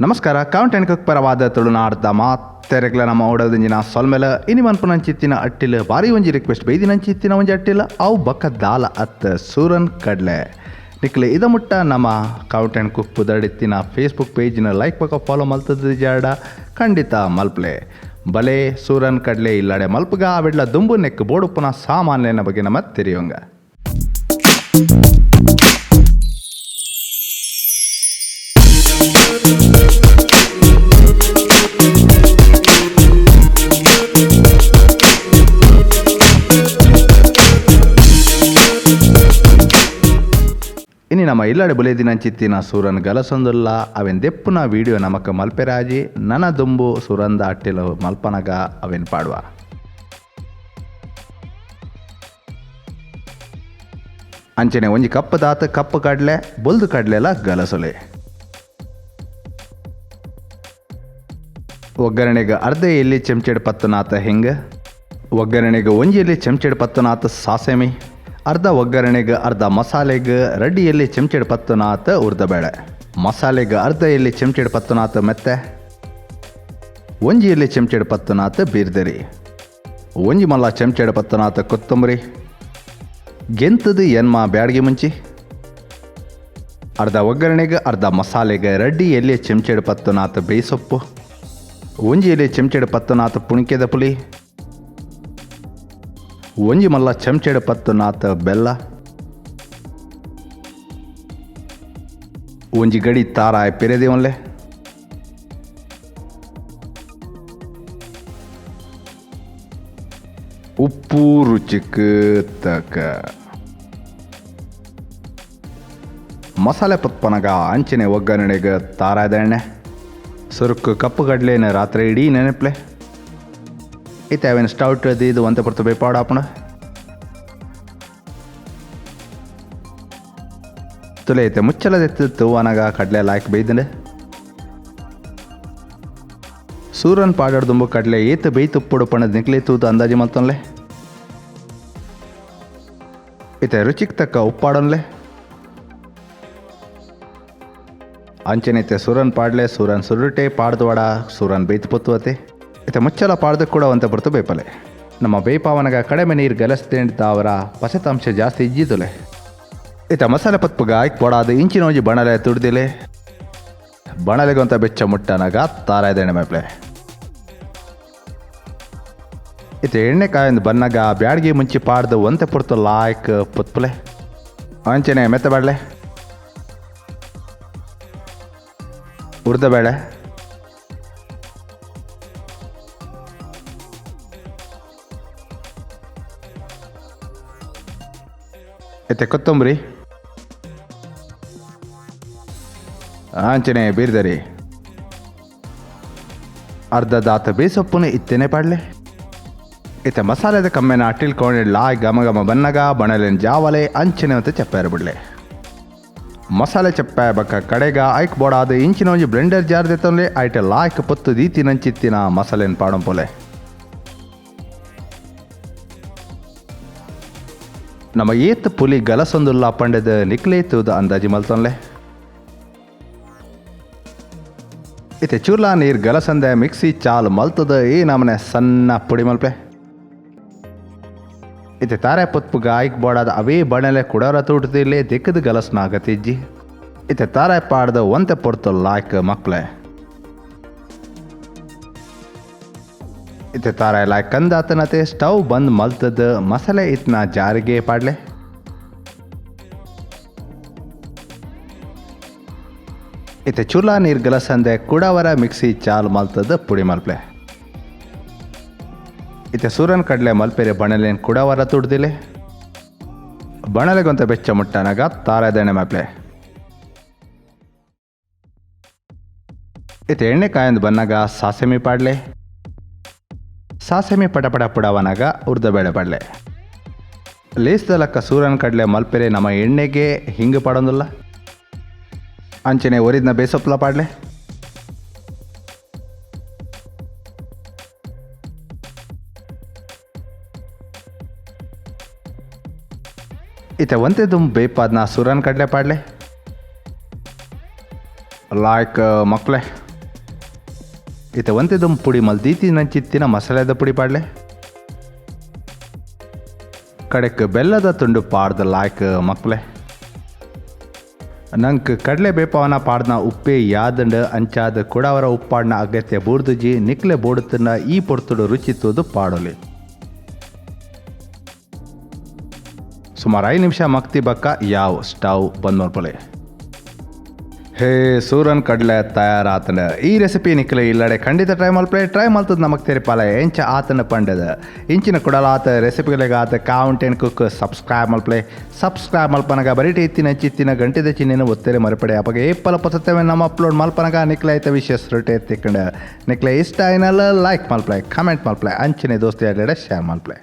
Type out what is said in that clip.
ನಮಸ್ಕಾರ, count and cook ಪರವಾದ ತುಳುನಾಡ್ದ ಮಾತೆರೆಗ್ಲ ನಮ್ಮ ಓಡೋದಿಂಜಿನ ಸೊಲ್ಮೆಲ. ಇನಿ ಮನ್ಪುನಂಚಿತ್ತಿನ ಅಟ್ಟಿಲ್ ಬಾರಿ ಒಂಜಿ ರಿಕ್ವೆಸ್ಟ್ ಬೈದಿನಂಚಿತ್ತಿನ ಒಂಜಿ ಅಟ್ಟಿಲ್ ಅವು ಬಕ್ಕ ದಾಲ ಅತ್ತ ಸೂರನ್ ಕಡ್ಲೆ. ನಿಕ್ಲೆ ಇದ ಮುಟ್ಟ ನಮ್ಮ count and cook ಪುದರ್ಡಿತ್ತಿನ Facebook ಪೇಜ್ನ like ಬಕ್ಕ ಫಾಲೋ ಮಲ್ತದ ಜಾಡ ಖಂಡಿತ ಮಲ್ಪ್ಲೆ. ಬಲೆ ಸೂರನ್ ಕಡ್ಲೆ ಇಲ್ಲಾಡೆ ಮಲ್ಪುಗ ಅವೆಡ್ಲ ದುಂಬು ನೆಕ್ ಬೋಡುಪ್ಪುನ ಸಾಮಾನ್ಯನ ಬಗ್ಗೆ ನಮ್ಮ ತೆರಿಯೋಂಗ. ಇನಿ ನಮ್ಮ ಇಲ್ಲಡೆ ಬುಲೇದಿನಂಚಿತ್ತಿನ ಸೂರನ್ ಗಲಸೊಂದುಲ್ಲ ಅವೆನ್ ದೆಪ್ಪುನ ವಿಡಿಯೋ ನಮಕ್ ಮಲ್ಪೆರಾಜಿ ನನ ದುಂಬು ಸುರಂದ ಅಟ್ಟಿಲು ಮಲ್ಪನಗ ಅವೆನ್ ಪಾಡುವ. ಅಂಚನೆ ಒಂಜಿ ಕಪ್ಪು ದಾತ ಕಪ್ಪು ಕಡಲೆ ಬೊಲ್ದು ಕಡಲೆಲ ಗಲಸೊಲೆ. ಒಗ್ಗರಣೆಗೆ ಅರ್ಧ ಎಲ್ಲಿ ಚೆಂಚೆಡ್ ಪತ್ತನಾತ ಹಿಂಗೆ, ಒಗ್ಗರಣೆಗೆ ಒಂಜಿ ಎಲ್ಲಿ ಚೆಂಚೆಡ್ ಪತ್ತನಾತ ಸಾಸೆಮಿ, ಅರ್ಧ ಒಗ್ಗರಣೆಗೆ ಅರ್ಧ ಮಸಾಲೆಗೆ ರೆಡ್ಡಿ ಎಲ್ಲಿ ಚೆಂಚೆಡ್ ಪತ್ತನಾತ ಉರ್ದಬೇಳೆ, ಮಸಾಲೆಗೆ ಅರ್ಧ ಎಲ್ಲಿ ಚೆಂಚೆಡ್ ಪತ್ತನಾತ ಮೆತ್ತೆ, ಒಂಜಿ ಎಲ್ಲಿ ಚೆಂಚೆಡ್ ಪತ್ತನಾತ ಬೀರ್ದರಿ, ಒಂಜಿ ಮಲ್ಲ ಚೆಂಚೆಡ್ ಪತ್ತನಾತ ಕೊತ್ತಂಬರಿ, ಗೆಂತದ ಎನ್ಮ ಬ್ಯಾಡ್ಗೆ ಮುಂಚಿ, ಅರ್ಧ ಒಗ್ಗರಣೆಗೆ ಅರ್ಧ ಮಸಾಲೆಗೆ ರೆಡ್ಡಿ ಎಲ್ಲಿ ಚೆಂಚೆಡ್ ಪತ್ತನಾತ ಬೇಯಿಸೊಪ್ಪು, ಒಂಜಿ ಎಲೆ ಚೆಂಚೆಡ್ ಪತ್ತನಾತ ಪುಣಿಕೆದ ಪುಲಿ, ಒಂಜಿ ಮಲ್ಲ ಚೆಂಚೆಡ್ ಪತ್ತನಾತ ಬೆಲ್ಲ, ಒಂಜಿ ಗಡಿ ತಾರಾಯ ಪೆರೆದೇವನ್ಲೆ, ಉಪ್ಪು ರುಚಿಕ್ ತಕ್ಕ, ಮಸಾಲೆ ಪತ್ಪನಗ ಅಂಚನೆ ಒಗ್ಗರಣೆಗೆ ತಾರಾಯದ ಎಣ್ಣೆ, ಸುರುಕು ಕಪ್ಪು ಕಡಲೆನ ರಾತ್ರಿ ಇಡೀ ನೆನಪ್ಲೆ. ಇತ್ತೆ ಅವೇನು ಸ್ಟೌಟ್ ಇದು ಒಂತೆ ಪೊರ್ತು ಬೇಪಾಡ ಆಪುಂಡು. ತುಲೆ ಐತೆ ಮುಚ್ಚಲದೆತ್ತು ತೂವನಗ ಕಡಲೆ ಲಾಯ್ಕ್ ಬೇಯ್ದಂಡೆ. ಸೂರನ್ ಪಾಡಾಡ್ ದುಂಬು ಕಡಲೆ ಏತ್ ಬೇಯ್ತುಪ್ಪುಡು ಪಂಡ ನಿಕ್ಲೆ ತೂತು ಅಂದಾಜಿ ಮಲ್ತೊನ್ಲೆ. ಇತ್ತೆ ರುಚಿಕ್ ತಕ್ಕ ಉಪ್ಪಾಡೊನ್ಲೆ. ಅಂಚನೆ ಸೂರನ್ ಪಾಡ್ಲೆ ಸೂರನ್ ಸುರುಟೆ ಪಾಡ್ದವಾಡ ಸೂರನ್ ಬೇಯ್ತು ಪೊತ್ತುವತೆ. ಇತ್ತೆ ಮುಚ್ಚಲ ಪಾಡ್ದು ಕೂಡ ಒಂತೆ ಪೊರ್ತು ಬೇಪಲೆ. ನಮ್ಮ ಬೇಪಾವನಗ ಕಡಿಮೆ ನೀರು ಗಲಸ್ತೇಂಡ್ ಅವರ ಪಸೆತಾಂಶ ಜಾಸ್ತಿ ಇಜ್ಜಿದುಲೆ. ಇತ್ತ ಮಸಾಲೆ ಪತ್ಪುಗ ಆಯ್ಕೆ ಪೊಡಾದ ಇಂಚಿನ ಒಂಜಿ ಬಣಲೆ ತುಡ್ದಿಲೆ. ಬಣಲೆಗೊಂತ ಬೆಚ್ಚ ಮುಟ್ಟನಗ ತಾರಾಯ್ದ ಎಣ್ಣೆ ಮೇಪ್ಲೆ. ಇತ್ತೆ ಎಣ್ಣೆ ಕಾಯೊಂದು ಬನ್ನಗ ಬ್ಯಾಡ್ಗೆ ಮುಂಚಿ ಪಾಡ್ದು ಒಂತೆ ಪೊರ್ತು ಲಾಯ್ಕ್ ಪೊತ್ಪುಲೆ. ಅಂಚನೆ ಮೆತ್ತ ಬಾಡ್ಲೆ, ಉರ್ದ ಬೇಳೆ, ಇತ್ತೆ ಕೊತ್ತಂಬರಿ, ಅಂಚನೆ ಬೀರ್ದರಿ, ಅರ್ಧ ದಾತ ಬೇಸೊಪ್ಪುನು ಇತ್ತೆನೆ ಪಾಡ್ಲೆ. ಇತ್ತೆ ಮಸಾಲೆದ ಕಮ್ಮೆನ ಅಟ್ಟಿಲ್ ಲಾಯ್ ಘಮ ಘಮ ಬನ್ನಗ ಬಣಲೆನ್ ಜಾವಲೆ ಅಂಚನೆ ಅಂತ ಚಪ್ಪಾರ ಬಿಡ್ಲೆ. ಮಸಾಲೆ ಚಪ್ಪ ಬಕ್ಕ ಕಡೆಗ ಐಕ್ ಬೋಡಾದ ಇಂಚಿನ ಒಂಜಿ ಬ್ಲೆಂಡರ್ ಜಾರ್ ದೆತ್ತೊನ್ಲೆ. ಐಟ ಲಾಯ್ಕ್ ಪೊತ್ತು ದೀತಿನಂಚಿತ್ತಿನ ಮಸಾಲೆನ್ ಪಾಡೊಂಪೊಲೆ. ನಮ್ಮ ಏತ್ ಪುಲಿ ಗಲಸೊಂದುಲ್ಲ ಪಂಡೆದ ನಿಕ್ಲೆ ತೂದ ಅಂದಾಜಿ ಮಲ್ತೊನ್ಲೆ. ಇತ್ತೆ ಚೂರ್ಲಾ ನೀರ್ ಗಲಸಂದೆ ಮಿಕ್ಸಿ ಚಾಲ್ ಮಲ್ತದ ಈ ನಮನೆ ಸಣ್ಣ ಪುಡಿ ಮಲ್ಪೆ. ಇತ್ತೆ ತಾರೆ ಪೊತ್ಪುಗ ಐಕ್ ಬೋಡಾದ ಅವೇ ಬಣಲೆ ಕುಡರ ತೂಟದಿಲ್ಲೇ ದಿಕ್ಕದ ಗಲಸ್ನ ಆಗತಿಜ್ಜಿ. ಇತ್ತೆ ತಾರೆ ಪಾಡ್ದ ಒಂತೆ ಪೊರ್ತು ಲಾಯ್ಕ್ ಮಕ್ಳೆ. ಇತ್ತೆ ತಾರೆ ಲಾಯ್ಕ್ ಕಂದಾತನತೆ ಸ್ಟವ್ ಬಂದ್ ಮಲ್ತದ ಮಸಾಲೆ ಇತ್ನ ಜಾರಿಗೆ ಪಾಡ್ಲೆ. ಇತ್ತೆ ಚುಲಾ ನೀರ್ ಗಲಸಂದೆ ಕುಡವರ ಮಿಕ್ಸಿ ಚಾಲ್ ಮಲ್ತದ ಪುಡಿ ಮಲ್ಪ್ಲೆ. ಇತ್ತೆ ಸೂರನ್ ಕಡಲೆ ಮಲ್ಪೆರೆ ಬಣಲೆನ್ ಕುಡವರ ತುಡ್ದಿಲೆ. ಬಣಲೆಗೊಂತ ಬೆಚ್ಚ ಮುಟ್ಟನಗ ತಾರಾದೆಣ್ಣೆ ಮಲ್ಪ್ಲೆ. ಇತ್ತೆ ಎಣ್ಣೆ ಕಾಯಂದು ಬನ್ನಗ ಸಾಸೆಮಿ ಪಾಡ್ಲೆ. ಸಾಸೆಮಿ ಪಟಪಟ ಪುಡವನಗ ಉರ್ದ ಬೇಳೆ ಪಾಡ್ಲೆ. ಲೇಸ್ದಲಕ್ಕ ಸೂರನ್ ಕಡಲೆ ಮಲ್ಪೆರೆ ನಮ್ಮ ಎಣ್ಣೆಗೆ ಹಿಂಗೆ ಪಾಡೊಂದುಲ್ಲ. ಅಂಚನೆ ಒರಿದ್ನ ಬೇಸೊಪ್ಪಲ ಪಾಡ್ಲೆ. ಇತ್ತೆ ಒಂತೆ ದುಂಬು ಬೇಪಾದ್ನ ಸೂರನ್ ಕಡಲೆ ಪಾಡ್ಲೆ ಲಾಯ್ಕ್ ಮಕ್ಳೆ. ಇತ್ತೆ ಒಂತೆ ದುಂಬು ಪುಡಿ ಮಲ್ದೀತಿನಂಚಿತ್ತಿನ ಮಸಾಲೆದ ಪುಡಿ ಪಾಡ್ಲೆ. ಕಡೆಕ್ ಬೆಲ್ಲದ ತುಂಡು ಪಾಡ್ದ ಲಾಯ್ಕ್ ಮಕ್ಲೆ. ನಂಕ್ ಕಡಲೆ ಬೇಪವನ ಪಾಡ್ನ ಉಪ್ಪೇ ಯಾದಂಡ್, ಅಂಚಾದ್ ಕುಡವರ ಉಪ್ಪಾಡ್ನ ಅಗತ್ಯ ಬೂರ್ದುಜಿ. ನಿಕ್ಲೆ ಬೋಡುತ್ತಿನ ಈ ಪೊರ್ತುಡು ರುಚಿ ತೂದು ಪಾಡೊಲಿ. ಸುಮಾರು 5 ನಿಮಿಷ ಮಕ್ತಿ ಬಕ್ಕ ಯಾವ್ ಸ್ಟವ್ ಬಂದ್ ಮಲ್ಪೊಲಿ. ಹೇ ಸೂರನ್ ಕಡಲೆ ತಯಾರಾತಂಡ್. ಈ ರೆಸಿಪಿ ನಿಕ್ಲೆ ಇಲ್ಲಡೆ ಖಂಡಿತ ಟ್ರೈ ಮಲ್ಪಲೆ. ಟ್ರೈ ಮಲ್ತದ ನಮಕ್ ತೆರಿಪಾಲೆ ಎಂಚ ಆತನ ಪಂಡದ. ಇಂಚಿನ ಕುಡಲಾತ ರೆಸಿಪಿಗಳಿಗಾತ ಕೌಂಟ್ ಕುಕ್ ಸಬ್ಸ್ಕ್ರೈಬ್ ಮಲ್ಪಲೆ. ಸಬ್ಸ್ಕ್ರೈಬ್ ಮಲ್ಪನಗ ಬರಿಟೆ ಇತ್ತಿನ ಚಿತ್ತಿನ ಗಂಟೆದ ಚಿಹ್ನೆನ ಒತ್ತೆರೆ ಮರಪಡೆ. ಅಪಗ ಏಪಲ ಪೊಸತ್ತವೆ ನಮ್ಮ ಅಪ್ಲೋಡ್ ಮಲ್ಪನಗ ನಿಕ್ಲೆ ಐತ ವಿಶೇಷ ರೊಟ್ಟೆ ತಿಕ್ಕಂಡ. ನಿಕ್ಲೆ ಇಷ್ಟ ಆಯ್ನಲ್ಲ ಲೈಕ್ ಮಲ್ಪಲೆ, ಕಮೆಂಟ್ ಮಲ್ಪಲೆ, ಅಂಚನೆ ದೋಸ್ತಿ ಶೇರ್ ಮಲ್ಪಲೆ.